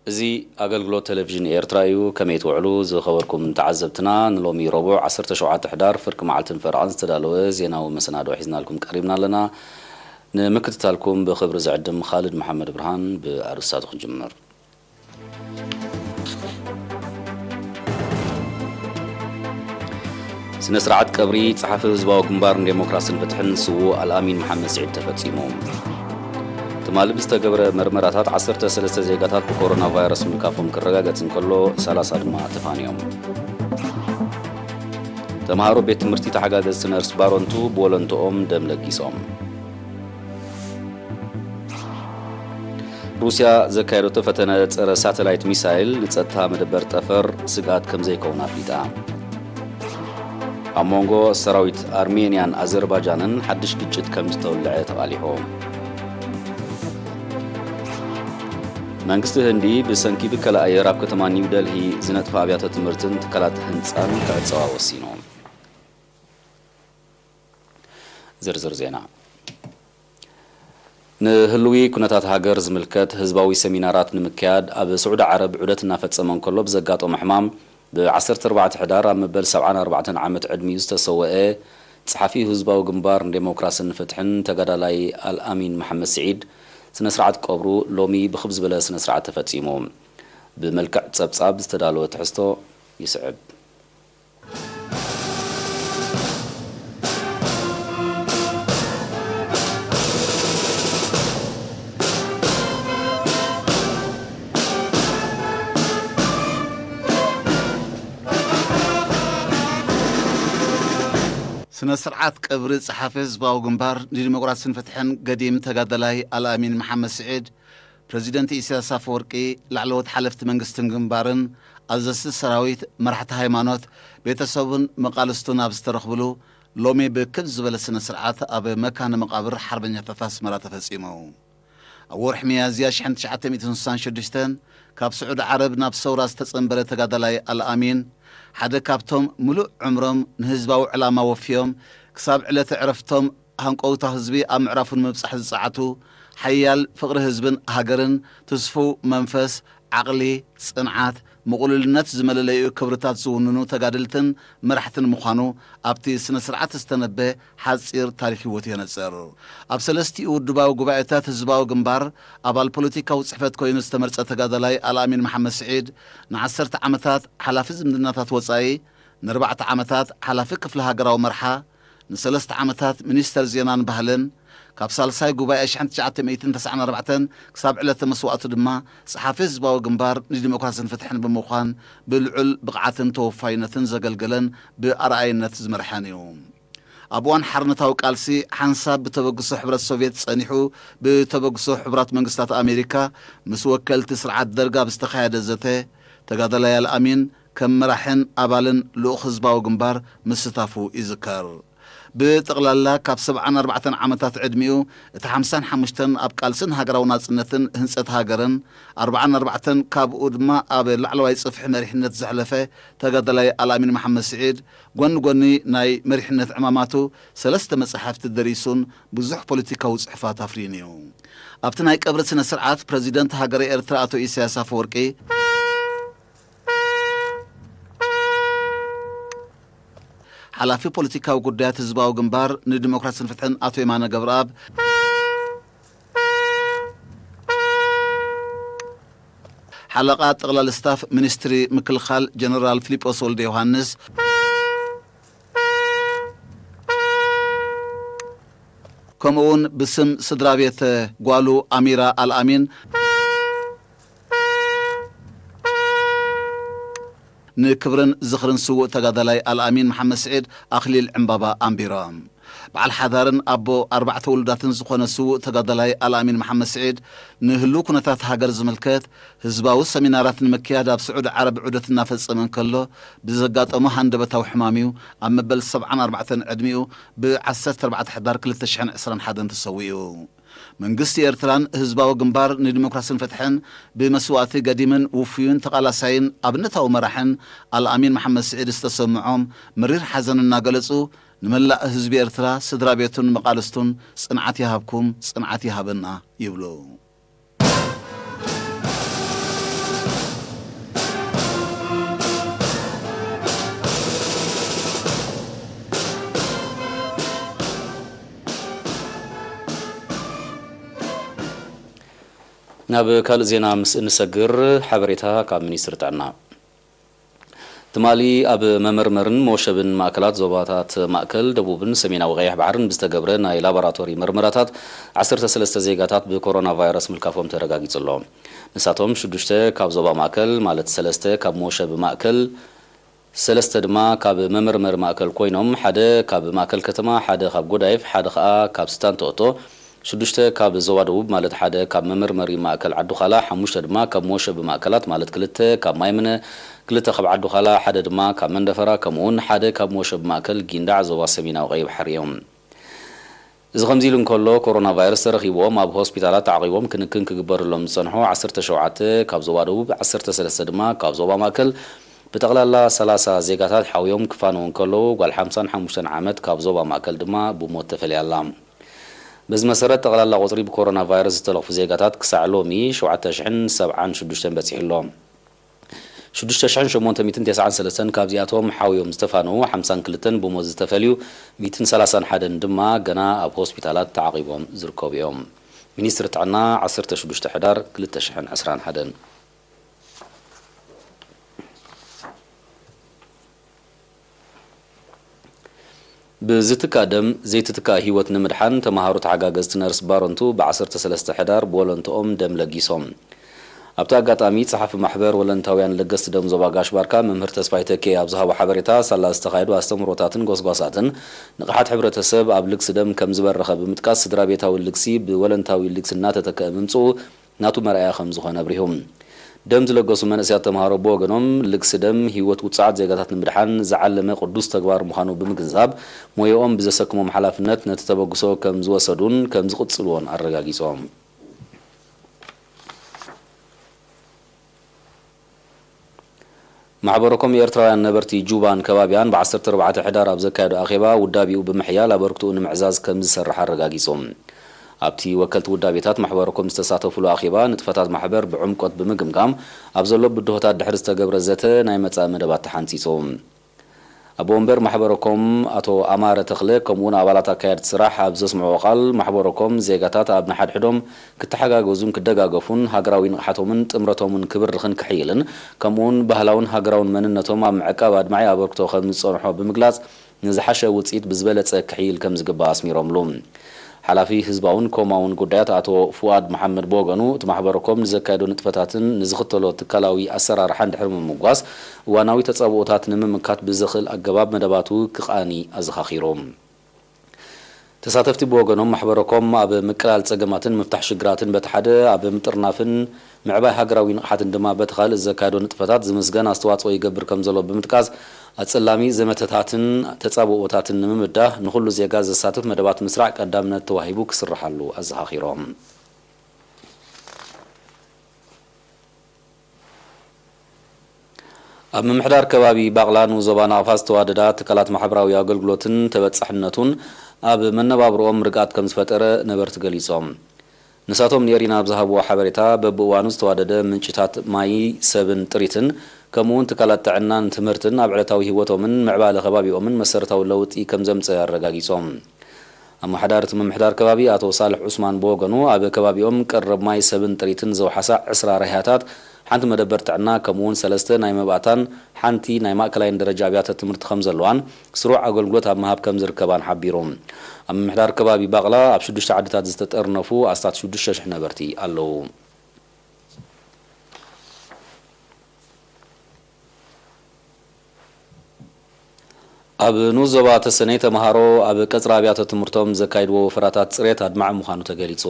እዚ ኣገልግሎት ቴሌቪዥን ኤርትራ እዩ። ከመይ ትውዕሉ ዝኸበርኩም ተዓዘብትና? ንሎሚ ረቡዕ ዓሰርተ ሸውዓተ ሕዳር ፍርቂ መዓልትን ፈረቓን ዝተዳለወ ዜናዊ መሰናድኦ ሒዝናልኩም ቀሪብና ኣለና። ንምክትታልኩም ብኽብሪ ዝዕድም ኻልድ መሓመድ ብርሃን። ብኣርእስታቱ ክንጅምር። ስነ ስርዓት ቀብሪ ጸሓፊ ህዝባዊ ግንባር ንዴሞክራስን ፍትሕን ስዉእ ኣልኣሚን መሓመድ ስዒድ ተፈጺሙ። ትማሊ ብዝተገብረ መርመራታት ዓሰርተ ሰለስተ ዜጋታት ብኮሮና ቫይረስ ምልካፎም ክረጋገጽ እንከሎ፣ ሰላሳ ድማ ተፋንዮም። ተምሃሮ ቤት ትምህርቲ ተሓጋገዝቲ ነርስ ባሮንቱ ብወለንትኦም ደም ለጊሶም። ሩስያ ዘካየደቶ ፈተነ ጸረ ሳተላይት ሚሳይል ንጸጥታ መደበር ጠፈር ስግኣት ከም ዘይከውን ኣፍሊጣ። ኣብ መንጎ ሰራዊት ኣርሜንያን ኣዘርባጃንን ሓድሽ ግጭት ከም ዝተወልዐ ተቓሊሑ። መንግስቲ ህንዲ ብሰንኪ ብከላ ኣየር ኣብ ከተማ ኒው ደልሂ ዝነጥፋ ኣብያተ ትምህርትን ትካላት ህንጻን ክዕጸዋ ወሲኑ። ዝርዝር ዜና። ንህልዊ ኩነታት ሃገር ዝምልከት ህዝባዊ ሰሚናራት ንምክያድ ኣብ ስዑዲ ዓረብ ዑደት እናፈጸመ እንከሎ ብዘጋጠሞ ሕማም ብ ዓሰርተ ኣርባዕተ ሕዳር ኣብ መበል ሰብዓን ኣርባዕተን ዓመት ዕድሚኡ ዝተሰወአ ጸሓፊ ህዝባዊ ግንባር ንዴሞክራስን ፍትሕን ተጋዳላይ ኣልኣሚን መሓመድ ስዒድ ስነ ስርዓት ቀብሩ ሎሚ ብኽብ ዝበለ ስነ ስርዓት ተፈጺሙ። ብመልክዕ ጸብጻብ ዝተዳለወ ትሕዝቶ ይስዕብ። ስነ ስርዓት ቀብሪ ጸሓፊ ህዝባዊ ግንባር ንዲሞክራስን ፍትሕን ገዲም ተጋዳላይ ኣልኣሚን መሓመድ ስዒድ፣ ፕረዚደንት ኢሳያስ ኣፈወርቂ፣ ላዕለዎት ሓለፍቲ መንግስትን ግንባርን፣ ኣዘዝቲ ሰራዊት፣ መራሕቲ ሃይማኖት፣ ቤተሰቡን መቓልስቱን ኣብ ዝተረኽብሉ፣ ሎሚ ብክብ ዝበለ ስነ ስርዓት ኣብ መካነ መቓብር ሓርበኛታት ኣስመራ ተፈጺሙ። ኣብ ወርሒ ሚያዝያ ሽሕን ትሽዓተ ሚእትን ስሳን ሽዱሽተን ካብ ስዑዲ ዓረብ ናብ ሰውራ ዝተጸንበረ ተጋዳላይ ኣልኣሚን፣ ሓደ ካብቶም ምሉእ ዕምሮም ንህዝባዊ ዕላማ ወፍዮም ክሳብ ዕለተ ዕረፍቶም ሃንቀውታ ህዝቢ ኣብ ምዕራፉ ንምብጻሕ ዝጸዓቱ፣ ሓያል ፍቕሪ ህዝብን ሃገርን፣ ትስፉው መንፈስ፣ ዓቕሊ፣ ጽንዓት፣ ምቕሉልነት ዝመለለይኡ ክብርታት ዝውንኑ ተጋደልትን መራሕትን ምዃኑ ኣብቲ ስነ ስርዓት ዝተነበ ሓጺር ታሪኽ ህይወቱ የነጽር። ኣብ ሰለስቲኡ ውድባዊ ጉባኤታት ህዝባዊ ግንባር ኣባል ፖለቲካዊ ጽሕፈት ኮይኑ ዝተመርጸ ተጋዳላይ ኣልኣሚን መሓመድ ስዒድ ንዓሰርተ ዓመታት ሓላፊ ዝምድናታት ወጻኢ፣ ንኣርባዕተ ዓመታት ሓላፊ ክፍሊ ሃገራዊ መርሓ፣ ንሰለስተ ዓመታት ሚኒስተር ዜናን ባህልን፣ ካብ ሳልሳይ ጉባኤ ሽሕን ትሽዓተ ሚእትን ተስዓን ኣርባዕተን ክሳብ ዕለተ መስዋእቱ ድማ ጸሓፊ ህዝባዊ ግንባር ንዲሞክራስን ፍትሕን ብምዃን ብልዑል ብቕዓትን ተወፋይነትን ዘገልገለን ብኣርኣይነት ዝመርሐን እዩ። ኣብ እዋን ሓርነታዊ ቃልሲ ሓንሳብ ብተበግሶ ሕብረት ሶቭየት ጸኒሑ፣ ብተበግሶ ሕቡራት መንግስታት ኣሜሪካ ምስ ወከልቲ ስርዓት ደርግ ኣብ ዝተኻየደ ዘተ፣ ተጋዳላይ ኣልኣሚን ከም መራሕን ኣባልን ልኡኽ ህዝባዊ ግንባር ምስታፉ ይዝከር። ብጠቕላላ ካብ ሰብዓን ኣርባዕተን ዓመታት ዕድሚኡ፣ እቲ ሓምሳን ሓሙሽተን ኣብ ቃልስን ሃገራዊ ናጽነትን ህንጸት ሃገርን፣ ኣርባዓን ኣርባዕተን ካብኡ ድማ ኣብ ላዕለዋይ ጽፍሒ መሪሕነት ዘሕለፈ ተጋዳላይ ኣልኣሚን መሓመድ ስዒድ፣ ጎኒ ጎኒ ናይ መሪሕነት ዕማማቱ፣ ሰለስተ መጻሕፍቲ ደሪሱን ብዙሕ ፖለቲካዊ ጽሑፋት ኣፍርዩን እዩ። ኣብቲ ናይ ቀብሪ ስነ ስርዓት፣ ፕረዚደንት ሃገረ ኤርትራ ኣቶ ኢሳያስ ኣፈወርቂ፣ ሓላፊ ፖለቲካዊ ጉዳያት ህዝባዊ ግንባር ንዲሞክራስን ፍትሕን ኣቶ የማነ ገብረኣብ፣ ሓለቓ ጠቕላሊ ስታፍ ሚኒስትሪ ምክልኻል ጀነራል ፊሊጶስ ወልደ ዮሃንስ፣ ከምኡ እውን ብስም ስድራ ቤት ጓሉ ኣሚራ ኣልኣሚን፣ ንክብርን ዝኽርን ስዉእ ተጋዳላይ ኣልኣሚን መሓመድ ስዒድ ኣኽሊል ዕምባባ ኣንቢሮም። በዓል ሓዳርን ኣቦ ኣርባዕተ ውሉዳትን ዝኾነ ስዉእ ተጋዳላይ ኣልኣሚን መሓመድ ስዒድ፣ ንህሉው ኩነታት ሃገር ዝምልከት ህዝባዊ ሰሚናራት ንምክያድ ኣብ ስዑዲ ዓረብ ዑደት እናፈጸመ እንከሎ፣ ብዘጋጠሞ ሃንደበታዊ ሕማም እዩ ኣብ መበል ሰብዓን ኣርባዕተን ዕድሚኡ ብ ዓሰርተ ኣርባዕተ ሕዳር ክልተ ሽሕን ዕስራን ሓደን ተሰዊኡ። መንግስቲ ኤርትራን ህዝባዊ ግንባር ንዲሞክራስን ፍትሕን ብመስዋእቲ ገዲምን ውፉይን ተቓላሳይን ኣብነታዊ መራሕን ኣልኣሚን መሓመድ ስዒድ ዝተሰምዖም መሪር ሓዘን እናገለጹ፣ ንመላእ ህዝቢ ኤርትራ፣ ስድራ ቤቱን መቓልስቱን ጽንዓት ይሃብኩም፣ ጽንዓት ይሃበና ይብሉ። ናብ ካልእ ዜና ምስ እንሰግር፣ ሓበሬታ ካብ ሚኒስትሪ ጥዕና። ትማሊ ኣብ መመርመርን መወሸብን ማእከላት ዞባታት ማእከል፣ ደቡብን ሰሜናዊ ቀይሕ ባሕርን ብዝተገብረ ናይ ላቦራቶሪ መርመራታት፣ ዓሰርተ ሰለስተ ዜጋታት ብኮሮና ቫይረስ ምልካፎም ተረጋጊጹ ኣሎ። ንሳቶም ሽዱሽተ ካብ ዞባ ማእከል፣ ማለት ሰለስተ ካብ መወሸቢ ማእከል፣ ሰለስተ ድማ ካብ መመርመሪ ማእከል ኮይኖም፣ ሓደ ካብ ማእከል ከተማ፣ ሓደ ካብ ጎዳይፍ፣ ሓደ ከኣ ካብ ስታንቶኦቶ፣ ሽዱሽተ ካብ ዞባ ደቡብ፣ ማለት ሓደ ካብ መመርመሪ ማእከል ዓዱኻላ፣ ሓሙሽተ ድማ ካብ መወሸቢ ማእከላት፣ ማለት ክልተ ካብ ማይምነ፣ ክልተ ካብ ዓዱኻላ፣ ሓደ ድማ ካብ መንደፈራ፣ ከምኡውን ሓደ ካብ መወሸቢ ማእከል ጊንዳዕ ዞባ ሰሜናዊ ቀይሕ ባሕሪ እዮም። እዚ ከምዚ ኢሉ እንከሎ፣ ኮሮና ቫይረስ ተረኺብዎም ኣብ ሆስፒታላት ተዓቒቦም ክንክን ክግበረሎም ዝጸንሑ ዓሰርተ ሸውዓተ ካብ ዞባ ደቡብ፣ ዓሰርተ ሰለስተ ድማ ካብ ዞባ ማእከል፣ ብጠቕላላ ሰላሳ ዜጋታት ሓውዮም ክፋነዉ እንከለዉ፣ ጓል ሓምሳን ሓሙሽተን ዓመት ካብ ዞባ ማእከል ድማ ብሞት ተፈልያ ኣላ። በዚ መሰረት፣ ጠቕላላ ቁጽሪ ብኮሮና ቫይረስ ዝተለኽፉ ዜጋታት ክሳዕ ሎሚ ሸውዓተ ሽሕን ሰብዓን ሽዱሽተን በጺሑ ኣሎ። ሽዱሽተ ሽሕን ሸሞንተ ሚእትን ተስዓን ሰለስተን ካብዚኣቶም ሓውዮም ዝተፋነዉ ሓምሳን ክልተን ብሞት ዝተፈልዩ ሚእትን ሰላሳን ሓደን ድማ ገና ኣብ ሆስፒታላት ተዓቒቦም ዝርከቡ እዮም። ሚኒስትሪ ጥዕና ዓሰርተ ሽዱሽተ ሕዳር ክልተ ሽሕን ዕስራን ሓደን። ብዝትካእ ደም ዘይትትካእ ህይወት ንምድሓን ተመሃሮ ተሓጋገዝቲ ነርስ ባረንቱ ብ ዓሰርተ ሰለስተ ሕዳር ብወለንትኦም ደም ለጊሶም። ኣብቲ ኣጋጣሚ ጸሓፊ ማሕበር ወለንታውያን ለገስቲ ደም ዞባ ጋሽ ባርካ መምህር ተስፋይ ተኬ ኣብ ዝሃቦ ሓበሬታ፣ ሳላ ዝተኻየዱ ኣስተምህሮታትን ጎስጓሳትን ንቕሓት ሕብረተሰብ ኣብ ልግሲ ደም ከም ዝበረኸ ብምጥቃስ፣ ስድራ ቤታዊ ልግሲ ብወለንታዊ ልግሲ እናተተክአ ምምጽኡ ናቱ መርኣያ ከም ዝኾነ ኣብሪሁ። ደም ዝለገሱ መንእሰያት ተምሃሮ ብወገኖም፣ ልግሲ ደም ህይወት ውጹዓት ዜጋታት ንምድሓን ዝዓለመ ቅዱስ ተግባር ምዃኑ ብምግንዛብ፣ ሞያኦም ብዘሰክሞም ሓላፍነት ነቲ ተበግሶ ከም ዝወሰዱን ከም ዝቕጽልዎን ኣረጋጊጾም። ማሕበረ ኮም ኤርትራውያን ነበርቲ ጁባን ከባቢኣን ብ ዓሰርተ ኣርባዕተ ሕዳር ኣብ ዘካየዶ ኣኼባ፣ ውዳቤኡ ብምሕያል ኣበርክትኡ ንምዕዛዝ ከም ዝሰርሕ ኣረጋጊጹ። ኣብቲ ወከልቲ ውዳቤታት ማሕበረ ኮም ዝተሳተፉሉ ኣኼባ፣ ንጥፈታት ማሕበር ብዕምቆት ብምግምጋም፣ ኣብ ዘሎ ብድሆታት ድሕሪ ዝተገብረ ዘተ ናይ መጻኢ መደባት ተሓንጺጹ። ኣቦ ወንበር ማሕበረ ኮም ኣቶ ኣማረ ተኽለ፣ ከምኡውን ኣባላት ኣካየድቲ ስራሕ ኣብ ዘስምዕዎ ቃል፣ ማሕበረ ኮም ዜጋታት ኣብ ንሓድሕዶም ክተሓጋገዙን ክደጋገፉን፣ ሃገራዊ ንቕሓቶምን ጥምረቶምን ክብርኽን ክሕይልን፣ ከምኡውን ባህላውን ሃገራውን መንነቶም ኣብ ምዕቃብ ኣድማዒ ኣበርክቶ ከም ዝጸንሖ ብምግላጽ፣ ንዝሓሸ ውጽኢት ብዝበለጸ ክሕይል ከም ዝግባእ ኣስሚሮምሉ። ሓላፊ ህዝባውን ኮማውን ጉዳያት ኣቶ ፉኣድ መሓመድ ብወገኑ፣ እቲ ማሕበረ ኮም ንዘካየዶ ንጥፈታትን ንዝኽተሎ ትካላዊ ኣሰራርሓን ድሕሪ ምምጓስ፣ እዋናዊ ተጻብኦታት ንምምካት ብዘኽእል ኣገባብ መደባቱ ክቓኒ ኣዘኻኺሩ። ተሳተፍቲ ብወገኖም፣ ማሕበረ ኮም ኣብ ምቅላል ጸገማትን ምፍታሕ ሽግራትን በቲ ሓደ፣ ኣብ ምጥርናፍን ምዕባይ ሃገራዊ ንቕሓትን ድማ በቲ ካልእ ዘካየዶ ንጥፈታት ዝምስገን ኣስተዋጽኦ ይገብር ከም ዘሎ ብምጥቃስ፣ ኣጸላሚ ዘመተታትን ተጻብኦታትን ንምምዳህ ንኹሉ ዜጋ ዘሳትፍ መደባት ምስራዕ ቀዳምነት ተዋሂቡ ክስርሓሉ ኣዘኻኺሮም። ኣብ ምምሕዳር ከባቢ ባቕላ ንኡስ ዞባ ናቕፋ ዝተዋደዳ ትካላት ማሕበራዊ ኣገልግሎትን ተበጻሕነቱን ኣብ መነባብሮኦም ርግኣት ከም ዝፈጠረ ነበርቲ ገሊጾም። ንሳቶም ንኤሪና ኣብ ዝሃብዎ ሓበሬታ፣ በብእዋኑ ዝተዋደደ ምንጭታት ማይ፣ ሰብን ጥሪትን፣ ከምኡውን ትካላት ጥዕናን ትምህርትን ኣብ ዕለታዊ ህይወቶምን ምዕባለ ከባቢኦምን መሰረታዊ ለውጢ ከም ዘምጸ ኣረጋጊጾም። ኣመሓዳሪ እቲ ምምሕዳር ከባቢ ኣቶ ሳልሕ ዑስማን ብወገኑ፣ ኣብ ከባቢኦም ቀረብ ማይ፣ ሰብን ጥሪትን ዘውሓሳ ዕስራ ራህያታት፣ ሓንቲ መደበር ጥዕና፣ ከምኡውን ሰለስተ ናይ መባእታን ሓንቲ ናይ ማእከላይን ደረጃ ኣብያተ ትምህርቲ ከም ዘለዋን፣ ስሩዕ ኣገልግሎት ኣብ ምሃብ ከም ዝርከባን ሓቢሩ። ኣብ ምምሕዳር ከባቢ ባቕላ ኣብ ሽዱሽተ ዓድታት ዝተጠርነፉ ኣስታት ሽዱሽተ ሽሕ ነበርቲ ኣለዉ። ኣብ ንኡስ ዞባ ተሰነይ፣ ተምሃሮ ኣብ ቀጽሪ ኣብያተ ትምህርቶም ዘካይድዎ ወፈራታት ጽሬት ኣድማዒ ምዃኑ ተገሊጹ።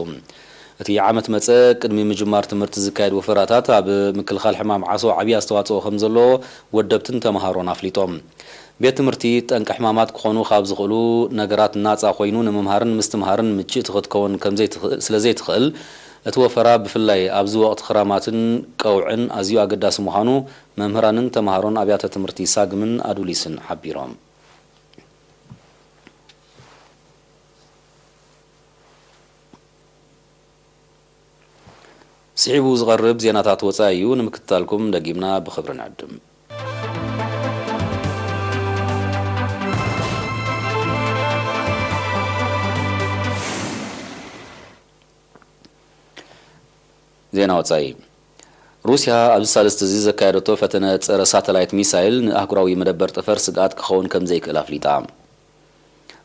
እቲ ዓመት መጸ ቅድሚ ምጅማር ትምህርቲ ዝካየድ ወፈራታት፣ ኣብ ምክልኻል ሕማም ዓሶ ዓብዪ ኣስተዋጽኦ ከም ዘለዎ ወደብትን ተምሃሮን ኣፍሊጦም። ቤት ትምህርቲ ጠንቂ ሕማማት ክኾኑ ካብ ዝኽእሉ ነገራት ናጻ ኮይኑ፣ ንምምሃርን ምስትምሃርን ምችእቲ ክትከውን ከም ዘይትኽእል፣ ስለ ዘይትኽእል፣ እቲ ወፈራ ብፍላይ ኣብዚ ወቕቲ ክራማትን ቀውዕን ኣዝዩ ኣገዳሲ ምዃኑ መምህራንን ተምሃሮን ኣብያተ ትምህርቲ ሳግምን ኣዱሊስን ሓቢሮም። ስዒቡ ዝቐርብ ዜናታት ወጻኢ እዩ። ንምክትታልኩም ደጊምና ብኽብሪ ንዕድም። ዜና ወጻኢ። ሩስያ ኣብዚ ሳልስቲ እዚ ዘካየደቶ ፈተነ ጸረ ሳተላይት ሚሳይል ንኣህጉራዊ መደበር ጠፈር ስግኣት ክኸውን ከም ዘይክእል ኣፍሊጣ።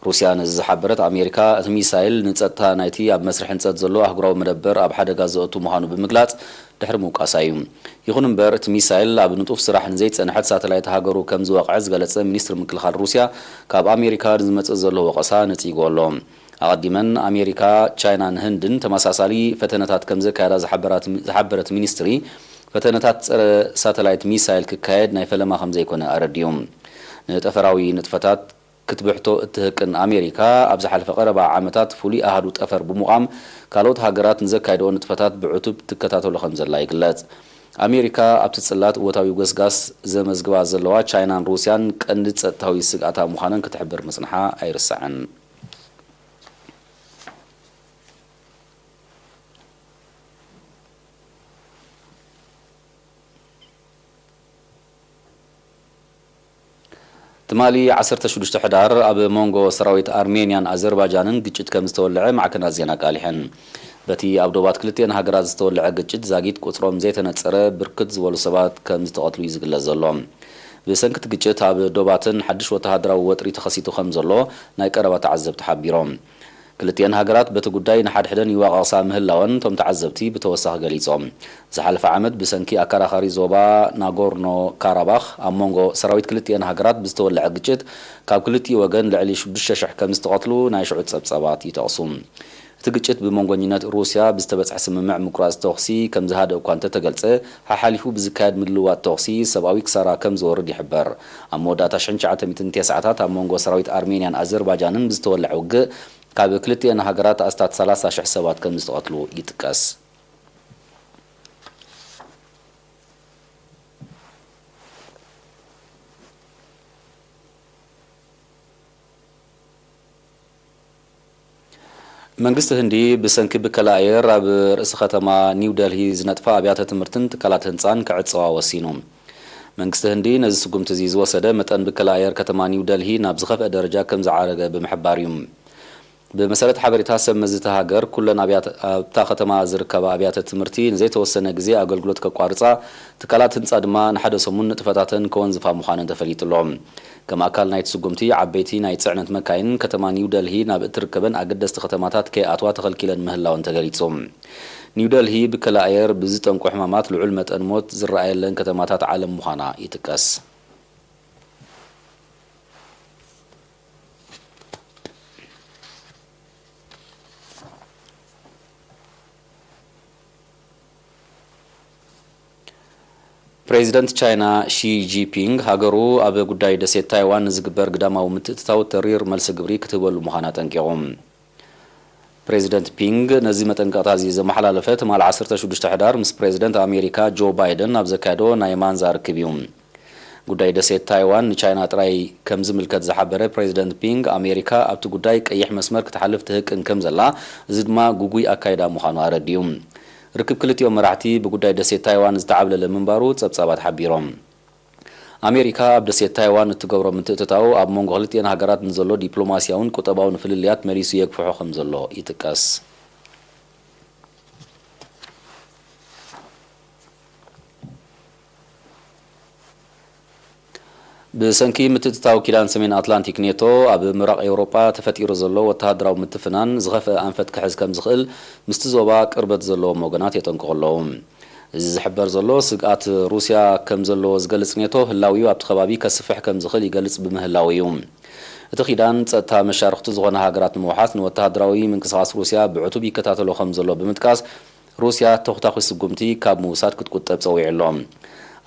ሩስያ ነዚ ዝሓበረት፣ ኣሜሪካ እቲ ሚሳይል ንጸጥታ ናይቲ ኣብ መስርሕ ህንጸት ዘሎ ኣህጉራዊ መደበር ኣብ ሓደጋ ዘእቱ ምዃኑ ብምግላጽ ድሕሪ ምውቃሳ እዩ። ይኹን እምበር፣ እቲ ሚሳይል ኣብ ንጡፍ ስራሕ ንዘይጸንሐት ሳተላይት ሃገሩ ከም ዝወቕዐ ዝገለጸ ሚኒስትሪ ምክልኻል ሩስያ፣ ካብ ኣሜሪካ ንዝመጽእ ዘሎ ወቐሳ ነጺግዎ ኣሎ። ኣቐዲመን ኣሜሪካ፣ ቻይናን ህንድን ተመሳሳሊ ፈተነታት ከም ዘካየዳ ዝሓበራት-፣ ዝሓበረት ሚኒስትሪ፣ ፈተነታት ጸረ ሳተላይት ሚሳይል ክካየድ ናይ ፈለማ ከም ዘይኮነ ኣረዲኡ። ንጠፈራዊ ንጥፈታት ክትብሕቶ እትህቅን ኣሜሪካ፣ ኣብ ዝሓለፈ ቀረባ ዓመታት ፍሉይ ኣሃዱ ጠፈር ብምቋም፣ ካልኦት ሃገራት ንዘካይድኦ ንጥፈታት ብዕቱብ ትከታተሎ ከም ዘላ ይግለጽ። ኣሜሪካ ኣብቲ ጽላት እወታዊ ጎስጋስ ዘመዝግባ ዘለዋ ቻይናን ሩስያን ቀንዲ ጸጥታዊ ስግኣታ ምዃነን ክትሕብር ምጽንሓ ኣይርሳዕን። ትማሊ ዓሰርተ ሽዱሽተ ሕዳር ኣብ መንጎ ሰራዊት ኣርሜንያን ኣዘርባጃንን ግጭት ከም ዝተወልዐ ማዕከናት ዜና ኣቃሊሐን። በቲ ኣብ ዶባት ክልቲኤን ሃገራት ዝተወልዐ ግጭት ዛጊት ቁጽሮም ዘይተነጸረ ብርክት ዝበሉ ሰባት ከም ዝተቐትሉ እዩ ዝግለጽ ዘሎ። ብሰንኪ እቲ ግጭት ኣብ ዶባትን ሓድሽ ወተሃደራዊ ወጥሪ ተኸሲቱ ከም ዘሎ ናይ ቀረባ ተዓዘብቲ ሓቢሮም። ክልቲኤን ሃገራት በቲ ጉዳይ ንሓድሕደን ይዋቐሳ ምህላወን እቶም ተዓዘብቲ ብተወሳኺ ገሊጾም። ዝሓለፈ ዓመት ብሰንኪ ኣከራኻሪ ዞባ ናጎርኖ ካራባኽ ኣብ መንጎ ሰራዊት ክልቲኤን ሃገራት ብዝተወልዐ ግጭት ካብ ክልቲኡ ወገን ልዕሊ ሽዱሽተ ሽሕ ከም ዝተቐትሉ ናይ ሽዑ ጸብጻባት ይጠቕሱ። እቲ ግጭት ብመንጎኝነት ሩስያ ብዝተበጽሐ ስምምዕ ምቁራጽ ተኹሲ ከም ዝሃደ እኳ እንተተገልጸ፣ ሓሓሊፉ ብዝካየድ ምልውዋጥ ተኹሲ ሰብኣዊ ክሳራ ከም ዝወርድ ይሕበር። ኣብ መወዳእታ ሽሕን ትሽዓተ ሚእትን ተስዓታት ኣብ መንጎ ሰራዊት ኣርሜንያን ኣዘርባጃንን ብዝተወልዐ ውግእ፣ ካብ ክልቲኤን ሃገራት ኣስታት ሰላሳ ሽሕ ሰባት ከም ዝተቐትሉ ይጥቀስ። መንግስቲ ህንዲ ብሰንኪ ብከላ ኣየር ኣብ ርእሲ ከተማ ኒው ደልሂ ዝነጥፋ ኣብያተ ትምህርትን ትካላት ህንጻን ክዕጸዋ ወሲኑ። መንግስቲ ህንዲ ነዚ ስጉምቲ እዚ ዝወሰደ፣ መጠን ብከላ ኣየር ከተማ ኒው ደልሂ ናብ ዝኸፍአ ደረጃ ከም ዝዓረገ ብምሕባር እዩ። ብመሰረት ሓበሬታ ሰብ መዚ እታ ሃገር፣ ኩለን ኣብያተ-፣ ኣብታ ከተማ ዝርከባ ኣብያተ ትምህርቲ ንዘይተወሰነ ግዜ ኣገልግሎት ከቋርጻ፣ ትካላት ህንጻ ድማ ንሓደ ሰሙን ንጥፈታተን ከወንዝፋ ምዃነን ተፈሊጡ ኣሎ። ከም ኣካል ናይቲ ስጉምቲ፣ ዓበይቲ ናይ ጽዕነት መካይን ከተማ ኒው ደልሂ ናብ እትርከበን ኣገደስቲ ከተማታት ከይኣትዋ ተኸልኪለን ምህላወን ተገሊጹ። ኒው ደልሂ ብከላ ኣየር ብዝጠንቁ ሕማማት ልዑል መጠን ሞት ዝረኣየለን ከተማታት ዓለም ምዃና ይጥቀስ። ፕሬዚደንት ቻይና ሺ ጂንፒንግ፣ ሃገሩ ኣብ ጉዳይ ደሴት ታይዋን ንዝግበር ግዳማዊ ምትእትታው ተሪር መልሲ ግብሪ ክትህበሉ ምዃና ኣጠንቂቑ። ፕሬዚደንት ፒንግ ነዚ መጠንቀቕታ እዚ ዘመሓላለፈ ትማሊ ዓሰርተ ሽዱሽተ ሕዳር ምስ ፕሬዚደንት ኣሜሪካ ጆ ባይደን ኣብ ዘካየዶ ናይ ማንዛ ርክብ እዩ። ጉዳይ ደሴት ታይዋን ንቻይና ጥራይ ከም ዝምልከት ዝሓበረ ፕሬዚደንት ፒንግ፣ ኣሜሪካ ኣብቲ ጉዳይ ቀይሕ መስመር ክትሓልፍ ትህቅን ከም ዘላ፣ እዚ ድማ ግጉይ ኣካይዳ ምዃኑ ኣረዲኡ። ርክብ ክልቲኦም መራሕቲ ብጉዳይ ደሴት ታይዋን ዝተዓብለለ ምንባሩ ጸብጻባት ሓቢሮም። ኣሜሪካ ኣብ ደሴት ታይዋን እትገብሮ ምትእትታው፣ ኣብ መንጎ ክልቲኤን ሃገራት ንዘሎ ዲፕሎማስያውን ቁጠባውን ፍልልያት መሊሱ የግፍሖ ከም ዘሎ ይጥቀስ። ብሰንኪ ምትእትታው ኪዳን ሰሜን ኣትላንቲክ ኔቶ፣ ኣብ ምብራቕ ኤውሮጳ ተፈጢሩ ዘሎ ወተሃደራዊ ምትፍናን ዝኸፍአ ኣንፈት ክሕዝ ከም ዝኽእል ምስቲ ዞባ ቅርበት ዘለዎም ወገናት የጠንቅቑ ኣለዉ። እዚ ዝሕበር ዘሎ፣ ስግኣት ሩስያ ከም ዘለዎ ዝገልጽ ኔቶ፣ ህላዊኡ ኣብቲ ከባቢ ከስፍሕ ከም ዝኽእል ይገልጽ ብምህላዉ እዩ። እቲ ኪዳን፣ ጸጥታ መሻርኽቱ ዝኾና ሃገራት ንምውሓስ፣ ንወተሃደራዊ ምንቅስቓስ ሩስያ ብዕቱብ ይከታተሎ ከም ዘሎ ብምጥቃስ፣ ሩስያ ተኹታኹ ስጉምቲ ካብ ምውሳድ ክትቁጠብ ጸዊዑ ኣሎ።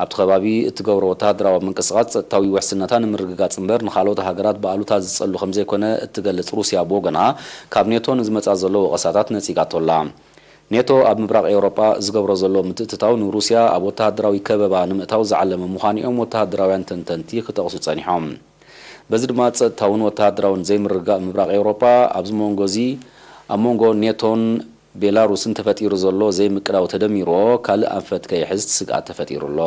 ኣብቲ ከባቢ እትገብሮ ወተሃደራዊ ምንቅስቓስ፣ ጸጥታዊ ውሕስነታ ንምርግጋጽ እምበር፣ ንኻልኦት ሃገራት ብኣሉታ ዝጸሉ ከም ዘይኮነ እትገልጽ ሩስያ ብወገና፣ ካብ ኔቶ ንዝመጻ ዘሎ ወቐሳታት ነጺጋቶ ኣላ። ኔቶ ኣብ ምብራቕ ኤውሮጳ ዝገብሮ ዘሎ ምትእትታው፣ ንሩስያ ኣብ ወተሃደራዊ ከበባ ንምእታው ዝዓለመ ምዃኑ እዮም ወተሃደራውያን ተንተንቲ ክጠቕሱ ጸኒሖም። በዚ ድማ፣ ጸጥታውን ወተሃደራውን ዘይምርግጋእ ምብራቕ ኤውሮጳ፣ ኣብዚ መንጎ እዚ፣ ኣብ መንጎ ኔቶን ቤላሩስን ተፈጢሩ ዘሎ ዘይምቅዳው ተደሚርዎ፣ ካልእ ኣንፈት ከይሕዝ ስግኣት ተፈጢሩ ኣሎ።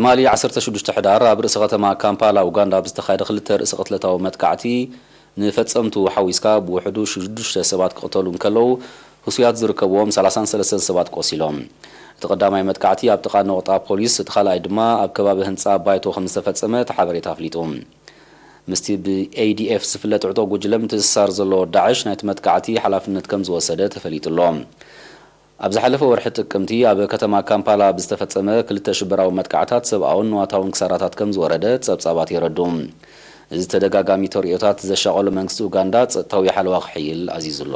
ትማሊ ዓሰርተ ሽዱሽተ ሕዳር ኣብ ርእሲ ከተማ ካምፓላ ኡጋንዳ ብዝተኻየደ ክልተ ርእሰ ቅትለታዊ መጥቃዕቲ ንፈጸምቱ ሓዊስካ ብውሕዱ ሽዱሽተ ሰባት ክቕተሉ እንከለዉ ህሱያት ዝርከብዎም ሰላሳን ሰለስተን ሰባት ቆሲሎም። እቲ ቀዳማይ መጥቃዕቲ ኣብ ጥቓ ነቑጣ ፖሊስ፣ እቲ ካልኣይ ድማ ኣብ ከባቢ ህንጻ ባይቶ ከም ዝተፈጸመ እቲ ሓበሬታ ኣፍሊጡ። ምስቲ ብኤይዲኤፍ ዝፍለጥ ዕጡቕ ጉጅለ ምትእስሳር ዘለዎ ዳዕሽ ናይቲ መጥቃዕቲ ሓላፍነት ከም ዝወሰደ ተፈሊጡ ኣሎ። ኣብ ዝሓለፈ ወርሒ ጥቅምቲ ኣብ ከተማ ካምፓላ ብዝተፈጸመ ክልተ ሽበራዊ መጥቃዕታት ሰብኣውን ንዋታውን ክሳራታት ከም ዝወረደ ጸብጻባት የረዱ። እዚ ተደጋጋሚ ተርእዮታት ዘሻቐሎ መንግስቲ ኡጋንዳ ጸጥታዊ ሓለዋ ክሕይል ኣዚዙ ኣሎ።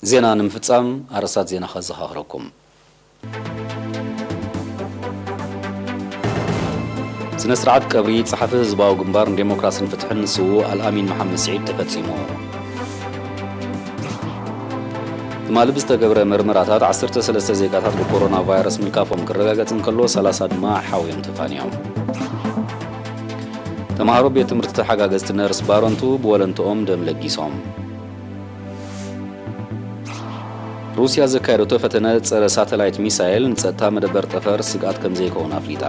ዜና ንምፍጻም ኣርእስታት ዜና ከዘኻኽረኩም። ስነ ስርዓት ቀብሪ ጸሓፊ ህዝባዊ ግንባር ንዴሞክራስን ፍትሕን ንስዉእ ኣልኣሚን መሓመድ ስዒድ ተፈጺሙ። ትማሊ ብዝተገብረ መርመራታት ዓሰርተ ሰለስተ ዜጋታት ብኮሮና ቫይረስ ምልካፎም ክረጋገጽ እንከሎ ሰላሳ ድማ ሓውዮም ተፋንዮም። ተምሃሮ ቤት ትምህርቲ ተሓጋገዝቲ ነርስ ባረንቱ ብወለንትኦም ደም ለጊሶም። ሩስያ ዘካየደቶ ፈተነ ጸረ ሳተላይት ሚሳይል ንጸጥታ መደበር ጠፈር ስግኣት ከም ዘይከውን ኣፍሊጣ።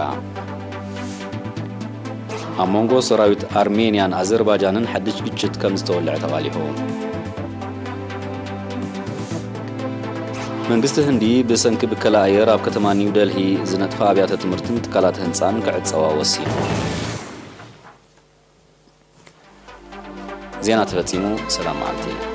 ኣብ መንጎ ሰራዊት ኣርሜንያን ኣዘርባጃንን ሓድሽ ግጭት ከም ዝተወልዐ ተቓሊሑ። መንግስቲ ህንዲ ብሰንኪ ብከላ ኣየር ኣብ ከተማ ኒው ደልሂ ዝነጥፋ ኣብያተ ትምህርትን ትካላት ህንጻን ክዕጸዋ ወሲኑ። ዜና ተፈጺሙ። ሰላም መዓልቲ።